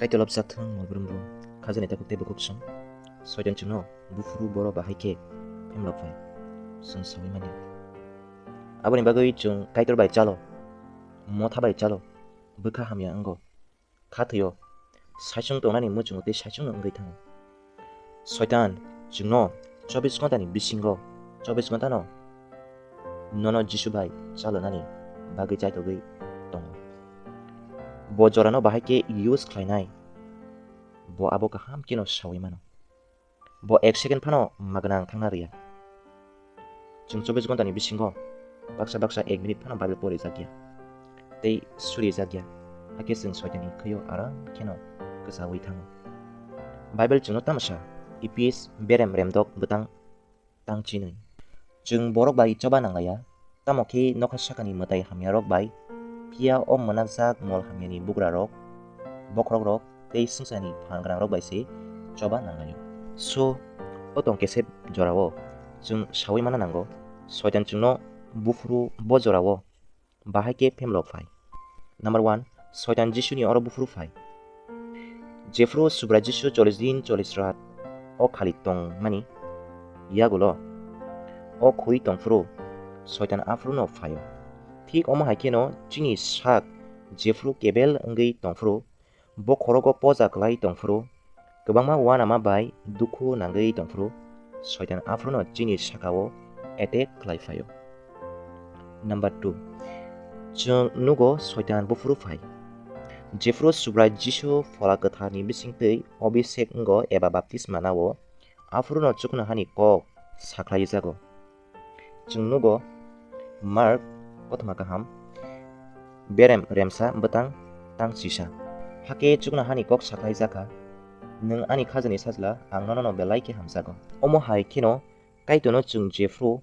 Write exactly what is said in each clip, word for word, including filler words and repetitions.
Kaitor lobjak thung mol brumbo, khajani takhuk tei bukhuk song. Soitan chwngno buphuru boro bahai khe phemlok phai, chwng saui manya. Aboni bagwi chwng Kaitor bai chalo, motha bai chalo, bwkha hamya wngo, kha thwio, saichung tongnani muchungo tei saichungno wngwi thango. Soitan chwngno chobbish ghontani bisingo, chobbish ghontano nono Jisu bai chalonani bagwi chaitogwi tongo. Bo jorano bahai khe use khlainai, bo abo kaham kheno saui mano. Bo ek second phano magwnang thangna rwya. Chwng chobbish ghontani bisingo baksa baksa ek minute phano Bible porijakya tei surijakya, hakhe chwng Soitanni khwio aram kheno kwchaui thango. Bible chwngno tamo sa? Epis berem remdok bwtang tang chinwi. Chwng borok bai choba nanglaiya, tamo khe nokha sakani mwtai hamyarok bai, phiya o mwnakjak mol hamyani bugrarok, bokhorokrok tei swngcharni phan gwnangrok bai se choba nanglaio. So, o tong kesep jorao chwng saui mana nango, Soitan chwngno buphuru bo jorao bahai khe phemlok phai. Number one, Soitan Jisuni oro buphuru phai. Jephru Subrai Jisu chollish din chollish rat o khali tongmani yagulo o khwi tongphuru Soitan aphuruno phaio. Thik omo hai kheno chini sak jephru kebel wngwi tongphuru, bo khorogo poja klai tongphuru, kwbangma uanama bai dukhu nangwi tongphuru, Soitan aphuruno chini sakao attack khlai phaio. Number two, chwng nugo Soitan buphuru phai. Jephru Subrai Jisu Phola Kwtharni bisingtwi obisek wngo eba baptisma nao, aphuruno chukno hani kok sakhlaijago. Chwng nugo Mark kothoma kaham berem remsa bwtang tang chisa. Hakhe chukno hani kok sakhlaijakha, "Nwng ani khajani sajla, ang nono belai khe hamjago." Omo hai kheno Kaitorno chwng jephru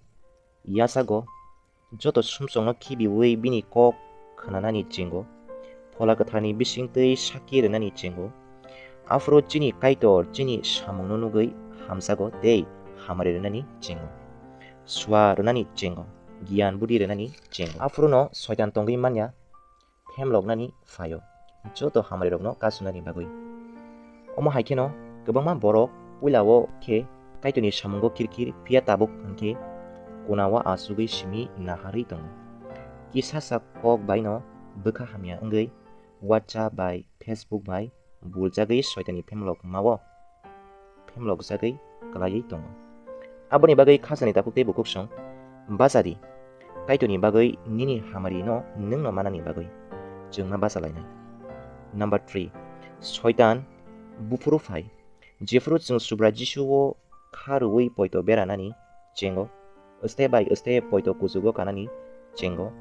yachago, joto sumsokno khibiui bini kok khnanani chengo, Phola Kwtharni bisingtwi sakki rwnani chengo. Aphuru chini Kaitor chini samungno nugwi hamjago tei hamari rwnani chengo, sua rwnani chengo, giyan budi rwnani chengo. Aphuruno Soitan tongwi manya phemloknani phaio, joto hamari rokno kasunani bagwi. Omo hai kheno kwbangma borok puilao khe Kaitorni samungo khirkhir, phiya tabuk hwnkhe kunao achugwi simi naharwi tongo. Kisa sak kok baino bwkha hamya wngwi WhatsApp bai, Facebook bai buljagwi Soitanni phemlokmao phemlokjagwi kwlaiwi tongo. Aboni bagwi khajani takhuk tei bukhuk song bacha di, Kaitorni bagwi nini hamari no nwngno manani bagwi chwngma bacha lainai. Number three, Soitan buphuru phai. Jephuru chwng Subrai Jisu o kha rwui poito beranani chengo, step by step poito kuchugo kanani chengo,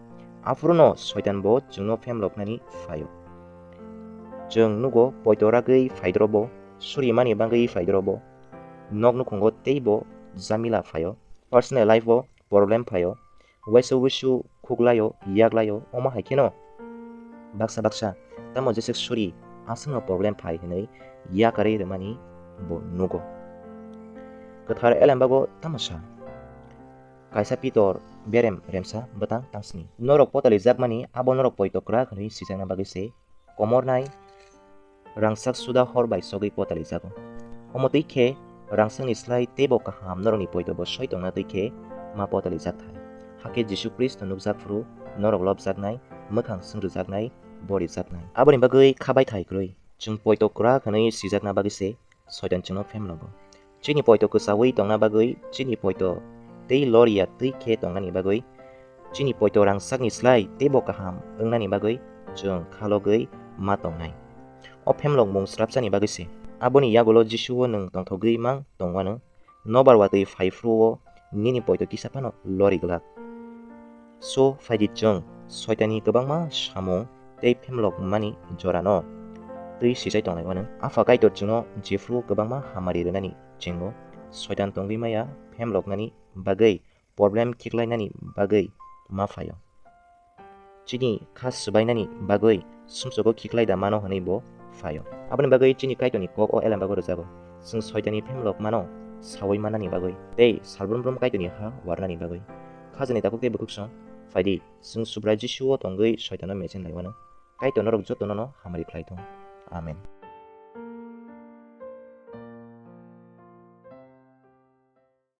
aphuruno Soitan bo chwngno phemloknani phaio. Chwng nugo poito ragwi phaidrobo, surimani bagwi phaidrobo, nok nukhungo teibo jamila phaio, personal life o problem phaio, waisa wuisu khuklaio, yaklaio, omo hai kheno baksa baksa tamo jesa suri aswkno problem phai hwnwi yakarwi rwmani bo nugo. Kwthar elembago tamo sa? Kaisa Pitor berem remsa bwtang tangsni. Norok potalijakmani abo norok poito kwrak hwnwi sijakna bagwi se komornai rangchak suda hor bai sogwi potalijago. Omo twi khe rangchakni slai teibo kaham norokni poito bo soi tongna twi khe ma potalijak thai. Hakhe Jisu Khristo nukjak phuru norok lobjaknai, mwkhang swngrwjaknai, bo rijaknai. Aboni bagwi kha bai thai kwrwi chwng poito kwrak hwnwi sijakna bagwi se Soitan chwngno phemlogo. Chini poito kwchaui tongna bagwi, chini poito tei loria twi khe tongnani bagwi, chini poito rangchakni slai teibo kaham wngnani bagwi chwng khalogwi ma tongnai. O phemlokmung srapsani bagwi se. Aboni yagulo Jisuo nwng tongthogwi mang tongwano, nobar watwi phai phuru-o nini poito kisa phano lori glak. So, phaidi chwng Soitanni kwbangma samung tei phemlok mani jorano twi sijai tonglai mano. Apha Kaitor chwngno jephru kwbangma hamari rwnani chengo, Soitan tongwi maya phemloknani bagwi, problem khiklainani bagwi ma phaio. Chini kha swbainani bagwi sumsogo khiklai da mano hwnwi bo phaio. Aboni bagwi chini Kaitorni kok o elembago rwjago. Chwng Soitanni phemlok mano saui manani bagwi tei salbrum brum Kaitorni ha warnani bagwi. Khajani takhuk tei bukhuk song phaidi, chwng Subrai Jisuo tongwi Soitano mechen laiwano. Kaitor norok jotono no hamari khlai thung. Amen.